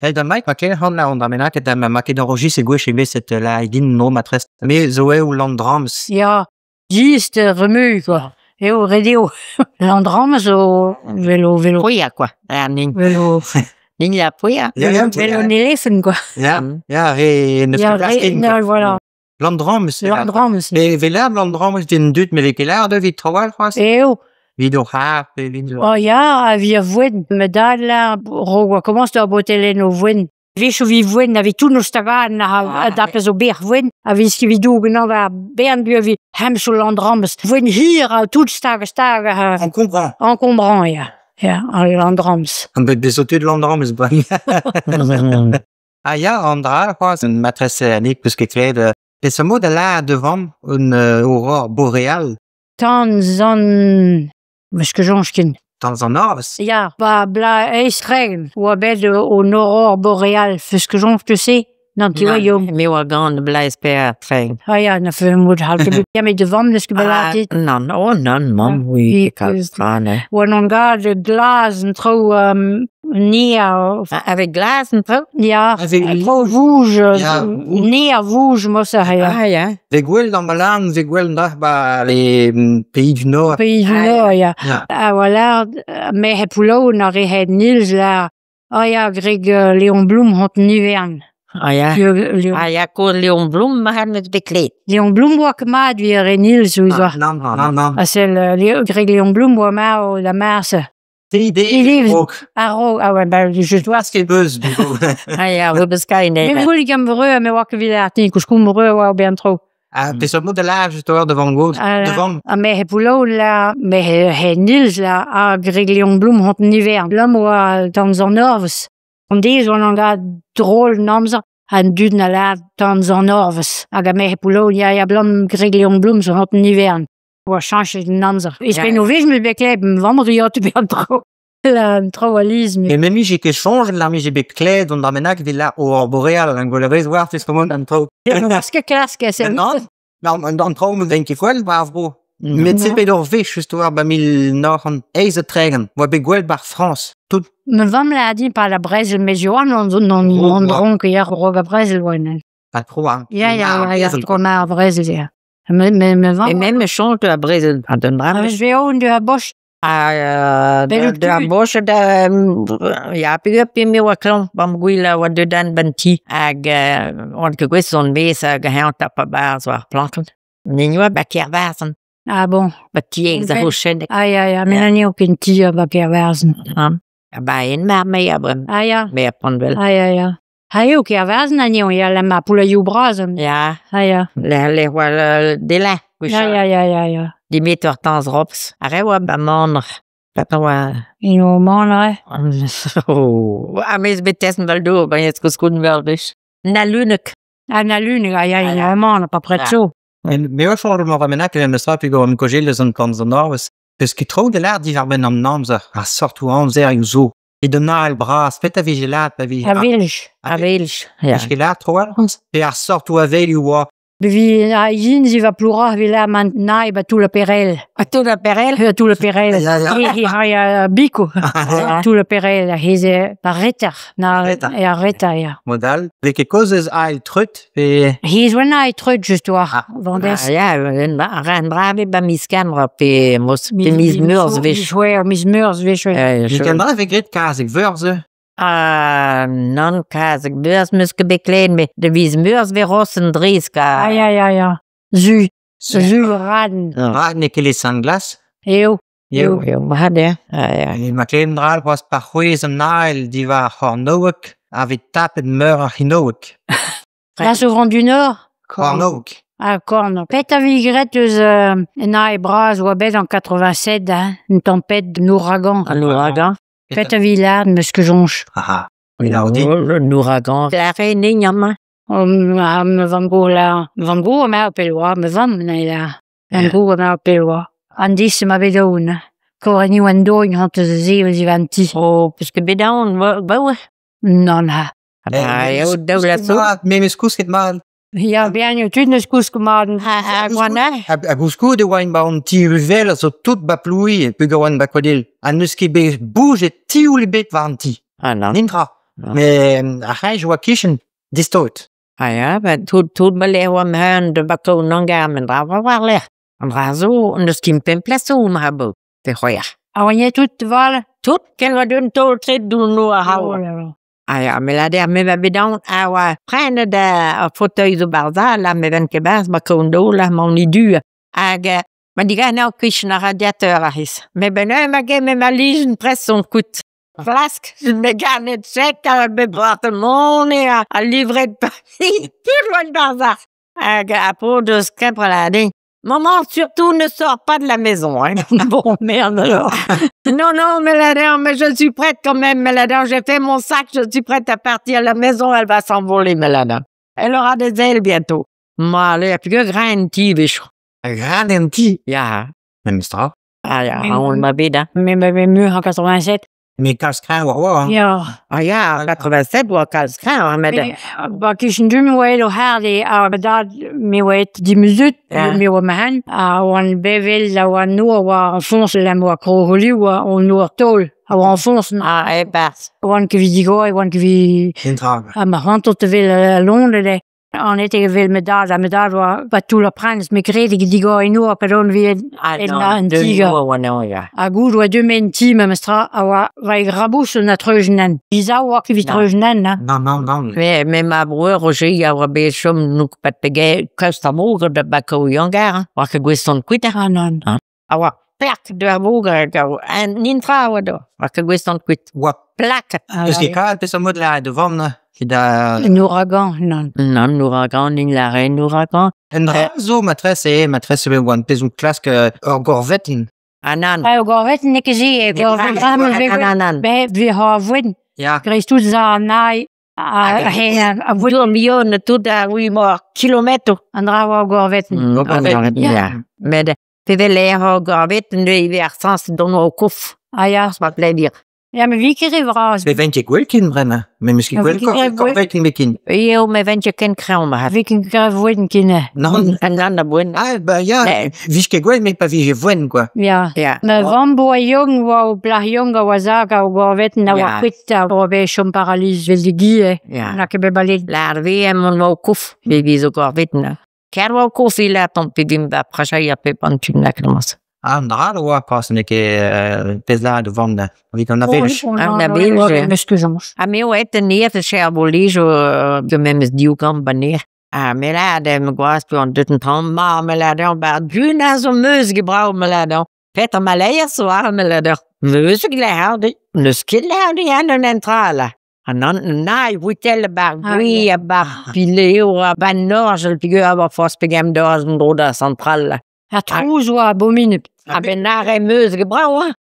Hey, da Mike, ma ket c'hoant la on da bennaket da ma ket enregistré gwech ebet cette la din no matresse. Me zo eo Landrams. Ya, just remue quoi. Eo ret eo. Landram zo velo velo Pouya quoi. Ah, nin velo nin la pouya. Ya, ya, velo un elefen quoi. Ya, ya, re neus Ya, ket klasket, re, quoi. na, voilà. Landrams. Landram. Me velar Landrams din dut me lekelar de vit trawal c'hoazh. Eo. Vid o c'har pe vid o... Oh ya, a vi a voen, me dad la, ro oa komañs da botelen o voen. Wech o vi voen, a vi tout nos tagan, a, a dapez o ber voen, a vi skivi doug an war bern bu a vi hem so Landrams. Voen hir a tout stag stag a Encombrant. encombrant, ya. Ya, an Landrams. An bet bezotud Landrams ban. Ah ya, an dra c'hoazh, un matresse anik peus ket klevet. Peseurt mod a la devant un aurore boréale Tan zan... Meus ket soñj ken. dans an orvez. Ya, ba bla eizh tregont oa bet o aurore boréale, feus ket soñj te se? Nan ti oa yo. Me oa gant blaez per ar tren. Ah ya, na fe mod hal ket bet. Ya, met devant neus ket bet Ah, latet. nan, oh nan, mamm, oui, Et, kalz tra, ne. Oa an gad glas an traoù ni a... Ah, Avec glas an traoù? Ya, Avec traoù vouj, Ya, ni a vouj mos a ya. Ah, ya. Ve gwell d'an balan, ve gwell d'ar ba les pays du Nord. Pays du Ah, Nord, ya. Ya. Ah, voilà, me he poulo na re het Nils la. Ah ya, Greg Léon Blum hont nivern. Ah, ya. Léon, Ah, ya, kour Léon Blum, ma han eus bet Léon Blum oa ket mat vi re Nils ouz Ah, nan, nan, nan. A sel Greg Léon Blum oa ma o la mars. Tri de Tri ok. A ro, ah ouais, ben, je dois. Ket beuz, bigo. Ah, ya, oa beus kain Me voul gant vreu, me oa ket vid ar tin, kouskoum vreu oa ben tro. Ah, peseurt mod a la just devant go, Ah, la- devant. A me he poulo la, me he, he Nils la, a Greg Léon Blum hont nivern. L'homme oa dans an orvez. An dez oan an gad drôl namzer, an dud na la dans an orvez. Hag a me he poulo, ya ya blam Greg Léon Blum zo hont nivern. Oa chañchet namzer. Is Ya. ben o vez me beklep, vammer ya te ben tro. La tro a liz, me. Et même j'ai ket soñj la mi j'ai bet kled on da bennak vid la aurore boréale an gwell a vez war fes komont an traoù. Parce que klask, c'est... Nan, nan, an traoù me den ket gwell war ar vro. Met se bet ur wech just war ba mil nor an eiz a tregen. Oa bet gwell bar France. Tout. Me vam la dit par la brezel, mais jo an on on Oh, on oa. dronk ya rog a brezel oa. Pa tro an. Ya ya Ar ya ya brezel, tro ma ar brezel ya. Me me me vam. E men me soñj a brezel an den bram. A vez on de a boch. Ah, Ben da tu- boch da ya pe pe me oa klañv bam gwil a oa dedan ban ti hag oan ket gwez son bez hag heñ tap a barz war planton. Nin oa ba kervarzan, Ah bon. ba tieg da Ben- ho chenek. Ah ya ya, me an eo ken ti a ba kervarzen. A ba en mar me a brem, Ah ya. me a pantvel. Ah ya ya. Ha eo kervarzen an eo ya la ma poula you braz. Ya, Ah ya. le le oa le dela. Ya ya ya ya ya. Dimet ur tañs rops. A re oa ba manr. Papa oa... Eno man re. Oh, a mez bet val do, ba ez koskoun vel wech. Na lunek. Ah na lune, ah ya Ah, ya man pa pret Ah. so. En me oa soñj ma bennak en eus tra peogwir am kogel eus an kant an orvez. Peus ket tro de l'ar diwar ben an amzer, ar sortoù amzer eo zo. E d'un al bras, pet a vije lat, pa vije... A vilch. A velch. Ya. Peus ket lat tro al? Pe ar sortoù avel eo oa. Bevi a yin zi va ploura vi la man nai ba tout le perel. A tout la perel? Ha tout le perel. Ya, ya. Hi hi ha ya biko. Tout le perel heze pa reter na Reter. ya reter ya. Modal. Ve ket koz eus ail treut, pe... Hez oa nai treut just war Ah. Vandes. Ah, ya, en ran brave ba miz kamra pe mos pe miz meurzh wech. Chouer, miz meurzh wech. Eh, Ket an dra ve gret kazeg veur ze. Ah, non kazeg meurzh meus ket bet klevet, met de miz meurzh ve ros an drez ka. Ah ya ya ya. Zu, zu raden. Ra ne ket les an glas. Eo. Eo. Eo, ma de. Ah, ya. E ma klevet dra al c'hoaz par c'hwez an ail diwar c'hornoek a vez tapet meur ar c'hinoek. La souverain du Nord. C'hornoek. Ah, korn. Pet a vi gret eus nai braz oa bet en 87, hein, une tempête d'un ouragan. An ouragan. Pet a vi lad, meus ket soñj. Ah, ah. Il a dit. An ouragan. La re ne amañ. Oh, ma me vam go la, me vam go ma pel oa, me vam na la. Vam go ma pel oa. An dis ma bet aoun. Kor ni oan doin hant eus ze eus ivan ti. Oh, peus ket bet aon, ba oa. Non ha. Ah, eo daou la so. Me meus kousket mal. Ya, bien eo tud neus kousk maden. Ha, ha, gwana. A, a gouskoud e oa ba an ti uvel a zo tout ba ploui e peogwir oan ba kodel. Ha n'eus ket bet boujet tioul ebet war an ti. Ah, non. Nintra. Met ar c'hreizh oa kichen, distaot. Ah ya, ben tout, tout ma lec'h oa ma de bako nangar men dra war war-lerc'h. An dra zo, n'eus ket pemp plas zo ma abo, pe c'hwec'h. A oa tout val? Tout, ken oa d'un taol tre doun ar Oh haour. là là. Ah ya, me la der me va bet aon a oa prenet ar fauteuil zo barzh la me ven ket barzh ma kaon daol la maon du. Hag ma digan eo kichen ar radiateur a c'hiz. Me ben eo ma get me ma lijen prest son kout. Flask, me ganet chek a be porte-monnaie a, a livret tout loin barzh. Hag a po deus kepre la din. Maman, surtout, ne sors pas de la maison. Hein. Bon, merde alors. Non, non, Méladin, mais je suis prête quand même, Méladin. J'ai fait mon sac, je suis prête à partir. La maison, elle va s'envoler, Méladin. Elle aura des ailes bientôt. Ma, allez, puis que grain ti, bicho. Gran en ti. Ya. Memes tra. Ah, ya, Mais- on m'a bet, hein. Me ma bet mur en 87. Mais kalz kreñv war oa, hein. Ya. Ah, ya, 87, oa kalz kreñv, hein, met... Mais, ba kichen du me oa o harde a dad me oa et dimuzut, Ya. me oa ma a oan bevel a oa noa oa an foñs la oa krogoli oa on noa taol a oa an foñs Ah, e barz. oan ket vi digor, oan ket vi Intra. a ma c'hantot vel a Londres de. An ete vel me dad, a me dad oa ba tout la prins, me krede ket digor en noa pedon vi Ah, En non, an deux tiger. oa oa no, ya. A goud oa deux men ti me mestra a oa va e grabous an a treujen Iza oa ket vi Non. treujen hein. Non, non, non. Mais, mais ma breur, Roger, ya oa bet chom nouk pat pege, kaust a moger da bako yangar, hein. Oa ket gwest an kuit, hein. Ah non. A oa plak de ar moger, an nintra oa do. Oa ket gwest an kuit. Oa Plak. Ah, Eus ket kalz peseurt mod la de vamm ket da... Un ouragan, non. Non, ouragan, nin la reine ouragan. Un dra zo matresse e matresse e oan pezh klask ur gorvetin. Ah, nan. Ah, o gorvet n'eo ket se, e gorvet ramon Ah, nan, nan. Be, vi ha voen, Ya. greiz tout za an ai, a, he, a voen, Vout million tout a oui mor kilometr. an dra oa gorvet. Gorvet. Ya. Met pe vel ar gorvet ne ive ar sans don o kouf. Ah ya, Ma plaisir. ya, me vi ket re vras. Me ven ket gwell kin bremañ. Me meus ket Ya, gwell vi ket gwell. korvetin me kin. Eo me ven ket ken kreñv ma ha. Vi ket re voen kin. Non. An nan a boen. Ah, ba ya. Ne. Vij ket gwell, met pa vije voen, quoi. Ya. Ya. Ma vamm boa young oa o blac'h young a oa zag a o gorvet na oa Ya. kuit a oa bet chom paraliz vel de gi, eh. Ya. Na ket bet balet. La ar VM on oa o kouf. Pe vi zo gorvet na. Ker oa o kouf il a ton pe vim ba prachai a pe pan tun na kremans. Ah, an dra oa pas ne ket pezh la de vamm da. Evit an avelch. An avelch, Meus ket soñj. Ha me oa et an neer te cher volej de memes div gant baner. Ha me la de me gwaz pe an deut an tamm ma me la de ba dun a zo meus gebrau me la de. Pet an maleier so ar me la de. Meus ket la de. Neus ket la de an an entrala. An an na e voetel bar Ah, gwi a bar pileo a ban norj el pigur a bar fos pegem d'or an dro da central. A trouz oa abominep. A ben ar e meus gebrau, hein.